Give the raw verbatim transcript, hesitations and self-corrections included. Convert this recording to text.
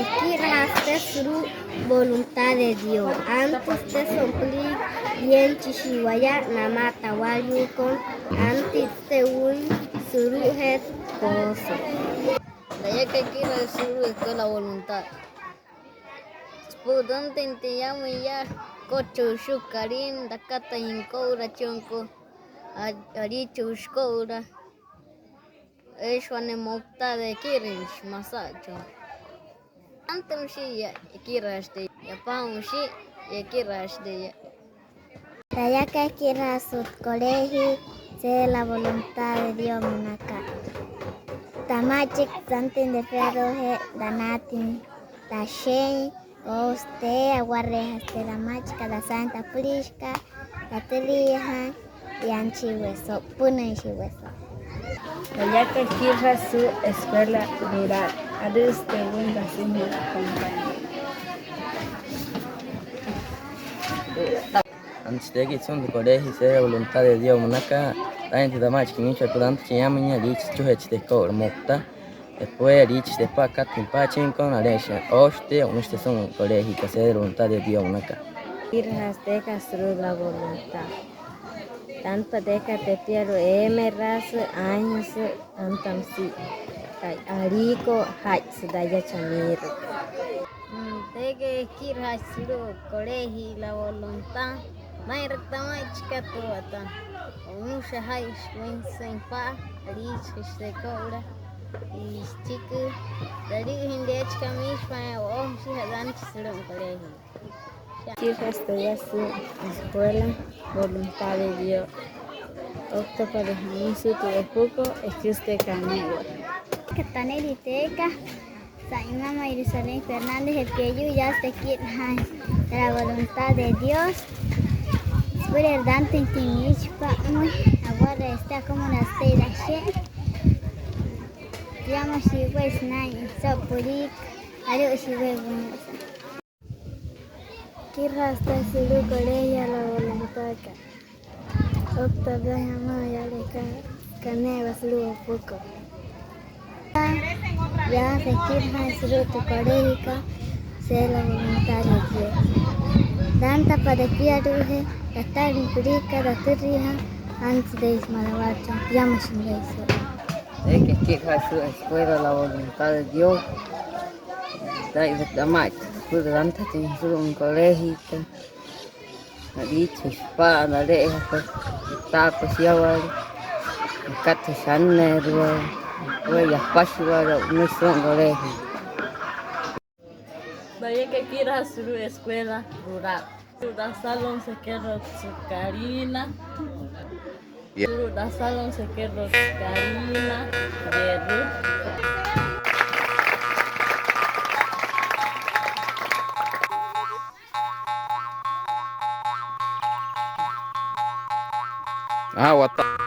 Ekirajasü taya sulu'u voluntad de Dios. Antüsü taya so'upüliikana yeeichishii waya namaa tü awaliukot. Antüsü taya wüin sulu'ujee tü pozo. Tayaka ekirajasü sulu'u escuela voluntad süpüla tüntüin tü yamüin yaa, kochüshii Karina, takatajüin ko'ura, chon ko a- aliichüshi ko'ura. Eeshi wane moukta de ekirajüin masa'achon. Antüshi yaa, ekirajüshi yaa, yapamüshi yaa, ekirajüshi yaa. Tayaka ekirajasü sulu'u colegio, hacer la voluntad de Dios münaka. Tü ama'achiki santüin tepialu'ujee, tanaatin tashe'in, ousü taya, awareejasü taya tü ama'achika, tasaain tü apüliishika, tatüliijaain, yaanshii waya so'u, pünüinshii waya so'u. Tayaka ekirajasü sulu'u escuela rural, arüsü taya wüin tasüin compañía. Antüshi tayaka ichon tü colegio hacer la voluntad de Dios münaka, taa'in tü tamachiki miichi püla antüshi yamüin yaa, liichi süchujeechi tü ko'ura moukta. Después liichi süpüla katüin paachin kon aleeshi, ousü taya, o'unüshi taya so'u colegio hacer la voluntad de Dios münaka. Ekirajasü tayaka sulu'u la voluntad. Tantapa'a tayaka tepialu'u eemeraasü, aa'inyüsü, tantapa'a müsia aliikot, jaa'itsü taya chamiirua. Tayaka ekirajasü sulu'u colegio la voluntad, maa'inraka tü ama'achikat, tü wata, o'unüshi aja'ishii wüin süin pa'a, aliichijüshi taya ko'ura, ichiki, tü ali'ijüin tü eechikat miichi paa'in, o'oojüshii, ja'ranchi sulu'umüin colegio. Ekirajasü taya sulu'u escuela voluntad de Dios. Ouktapa'a jamüsü tü wopukot, eküsü tü kaneewat. Kataneli teka, sa'in mama Jerusalén Fernández, je pieyuu yaasü tü ekirajaain la voluntad de Dios. Süpüleerua tantüin tü miichi pa'amüin, awareejasü taya, akumünüsü taya tashe'in. Piamashii waya sünain so'upüliikana, alü'üshii waya wüin. Ekirajasü taya sulu'u colegio la voluntadkat. Otta taya jamüin, yaaleka kaneewa sulu'u wopukot. Yaasü ekirajaain sulu'u tü colegiokat hacer la voluntad de Dios. Tantapa'a tepialu'ujee, tatalüin püliikana, tatüliijaain, antes de ismalawaatüin, yamüshin de eso. Tayaka ekirajasü sulu'u escuela la voluntad de Dios. Taa'inrüin tü ama'achikat süpüla tantajatüin sulu'umüin colegiokat. Aliichijüshi pa'a, ale'ejasü, taapa shiyawaale, akatüshi anneerü waya, waya, yapashii waya, o'unüshi sulu'umüin colegio. Tayaka ekirajasü sulu'u escuela rural. Sulu'u tasalon sekerotsu Karina. Sulu'u tasalon sekerotsu Karina. Yeru. Aa, watta.